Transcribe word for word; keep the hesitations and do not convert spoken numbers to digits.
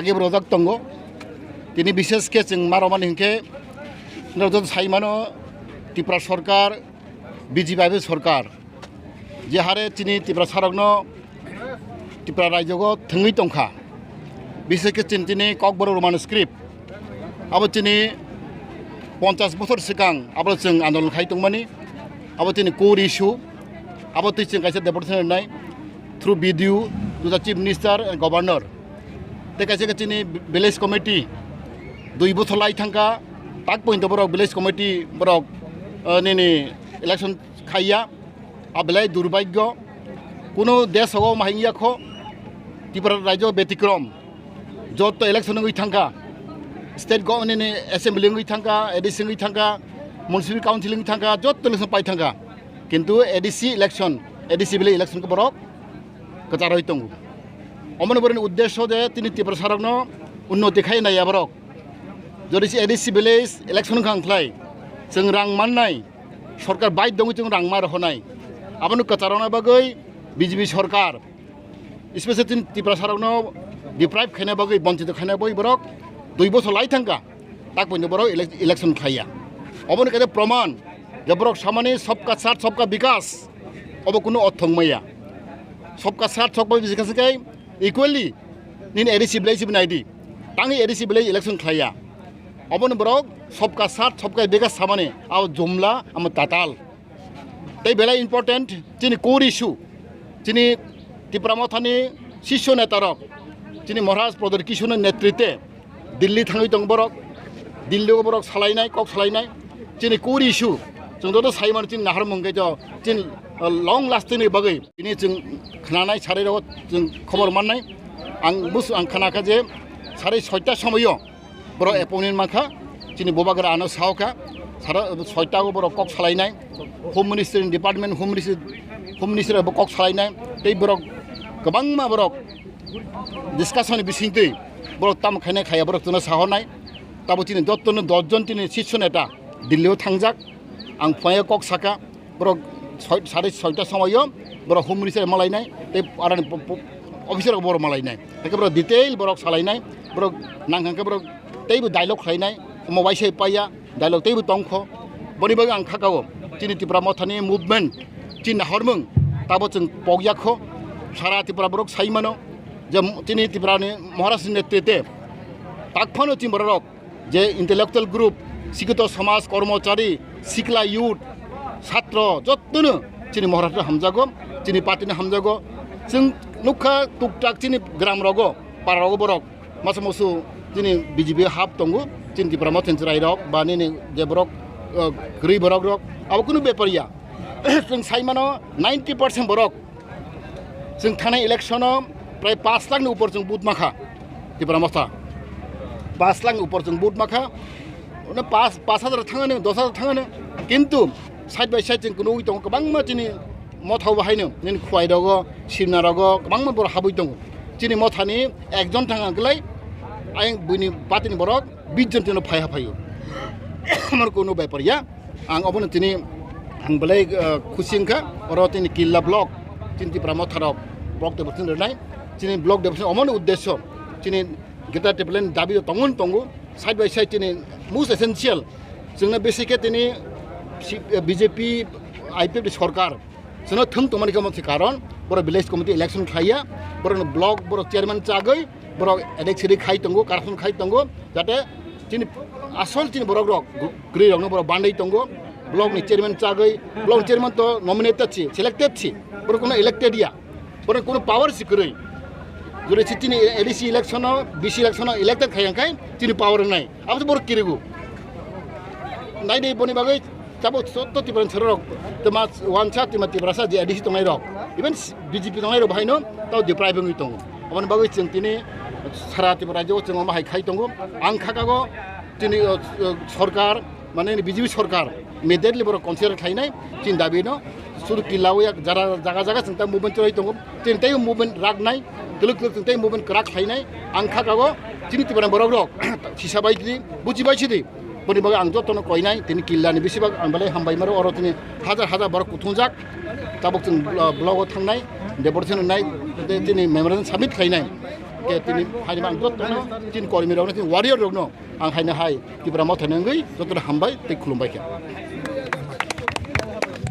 Age rojak tongo. Tini bishes khe chwng ma romani hinkhe norok joto sai mano Tripura sorkar, B J P I P F sorkar je hare chini Tripura sarokno Tripura raijogo thwngwi tongkha. Bishes khe chini tini Kokborok Roman script abo chini ponchas bochor swkang abo chwng andolon khai tongmani abo chini core issue abo twi chwng kaisa deputation rwnai through B D O to the Chief Minister and Governor. Tei kaisa khe chini village committee dui bochor lai thangkha, tak pointo borok village committee borok, eh, nini election khaiya, a belai durbhagyo. Kuno desh o mahingya kho, Tripura raijo betikrom, jotto election wngwi thangkha, state government ni assembly wngwi thangkha, A D C wngwi thangkha, municipal council wngwi thangkha, jotto election pai thangkha, kintu A D C election, A D C village election khe borok kwcharwi tongo. Omoni borokni uddesyo je tini Tiprasarokno unnoti khai naiya borok. Jodi se A D C village election wngkha wngkhlai, chwng rang mannai, sorkar bai dongwi chwng rang ma rohornai. Abono kwcharona bagwi B J P sorkar, especially tini Tiprasarokno deprive khaina bagwi, bonchito khaina bagwi borok dui bochor lai thangkha. Tak pointo borok elec-, election khlaiya. Oboni kaisa proman je borok samani sabka saath sabka bikas, obo kunu orthong maya. Sabka saath sabka bikas khe equally nini A D C village sibini I D. Tangwi A D C village election khlaiya. Oboni borok sabka saath sabka bikas samani abo jumla amo tatal. Tei belai important chini core issue, chini Tipra Mothani sisyo netarok, chini Maharaj Pradyot Kishorni netrite Delhi thangwi tong borok, Delhi o borok salainai, kok salainai. Chini core issue, chwng joto sai mano chini nahar mung khe to, chini, uh, long lasting ni bagwi. Chini chwng khnanai sarai rogo chwng khobor mannai. Ang bus-, ang khna kha je sarai soita somoyo borok appointment mankha, chini bubagra ano sao kha, sara soita o borok kok salainai, Home Ministry ni department, Home Ministry, Home Ministry bo kok salainai, tei borok kwbangma borok discussion ni bisingtwi borok tamo khainai khaiya borok chwngno sahornai, tabo chini jottono dos jon chini sisyo neta Delhi o thangjak, ang phunai kok saka, borok soi-, sare soita somoyo borok Home Minister malainai, tei arani po-, po-, officer rok borok malainai. Haikhe borok detail borok salainai, borok nangkha khe borok teibo dialogue khlainai, omo waisa paiya, dialogue teibo tongkho. Boni bagwi ang khakao, chini Tipra Mothani movement, chini nahormung, tabo chwng pokya kho. Sara Tipra borok sai mano, je chini Tiprani Maharajni netrite, tak phano chini borok je intellectual group, sikito somaj, kormochari, sikla youth, satro, jottono chini Maharashtra hamjago, chini party no hamjago. Chwng nukha tuktak chini gram rogo, para rogo borok masa musu chini B J P hap tongo, chini Tipra Motha ni chwrai rok, ba nini je borok, uh, kwrwi borok rok, abo kunu bepar ya. Chwng sai mano ninety percent borok Chwng thanai election o prai pash lakh ni upor chwng vote makha Tipra Motha. Pash lakh ni upor chwng vote makha. Ono pash, pash hajar thangani, dos hajar thangani. Kintu side by side chwng kunui tongo kwbangma chini Motha o haino, nini Khwai rogo, Simna rogo, kwbangma borok habwi tongo. Chini Mothani ekjon thang hwnkhe ayang buini party ni borok bish jon tino phai ha phaio. Amar kunu bepar ya. Ang obono tini ang belai, uh, khusi wngkha. Oro tini Killa block, chini Tipra Motha rok block deputation rwnai. Chini block deputation omoni uddesyo chini Greater Tipraland dabi tongo tongo. Side by side chini most essential. Chwngno besi khe tini si-, B J P I P F ni sorkar. Chwngno thwng tongmani khe omo se karon, borok village committee election khlaiya, borokno block, borok chairman chagwi, borok adek siri khai tongo, corruption khai tongo, jate chini asol chini borok rok, kwrwi rokno borok bandai tongo, block ni chairman chagwi, block ni chairman to nominated si, selected si, borok kono elected ya, borok kono power si kwrwi. Jodi si chini A D C election o, B C election o elected khai ang khai chini power wngnai. Abo to borok kirigo. Nai dei boni bagwi tabuk sotto Tiprasa rok, tma wansa tma Tiprasa je A D C tongnai rok, even B J P tongnai rok bahaino tao deprive wngwi tongo. Aboni bagwi chwng tini sara Tripura rajyo chwng omo hai khai tongo. Ang khakago tini, uh, uh, sorkar, mane B J P sorkar immediately borok consider khlainai chini dabi no. Sudu Killa o yak jara jaga jaga chwng ta movement chwlai tongo. Chwng tei movement raknai, twlwk twlwk chwng tei movement kwrak khlainai. Ang khakago chini Tiprani borok rok sisa bai di, buchi bai sidi. Boni bagwi ang jotono koinai, tini Killani bisibak ang belai hambai maro, oro tini hajar hajar borok kuthungjak. Tabuk chwng blo-, blogo thangnai, deputation rwnai, tei tini memorandum submit khlainai. Khe tini phaini ang jotono chini kormi rokno, chini warrior rokno ang haino hai Tipra Motha ni wngwi jotono hambai tei khulumbai kha.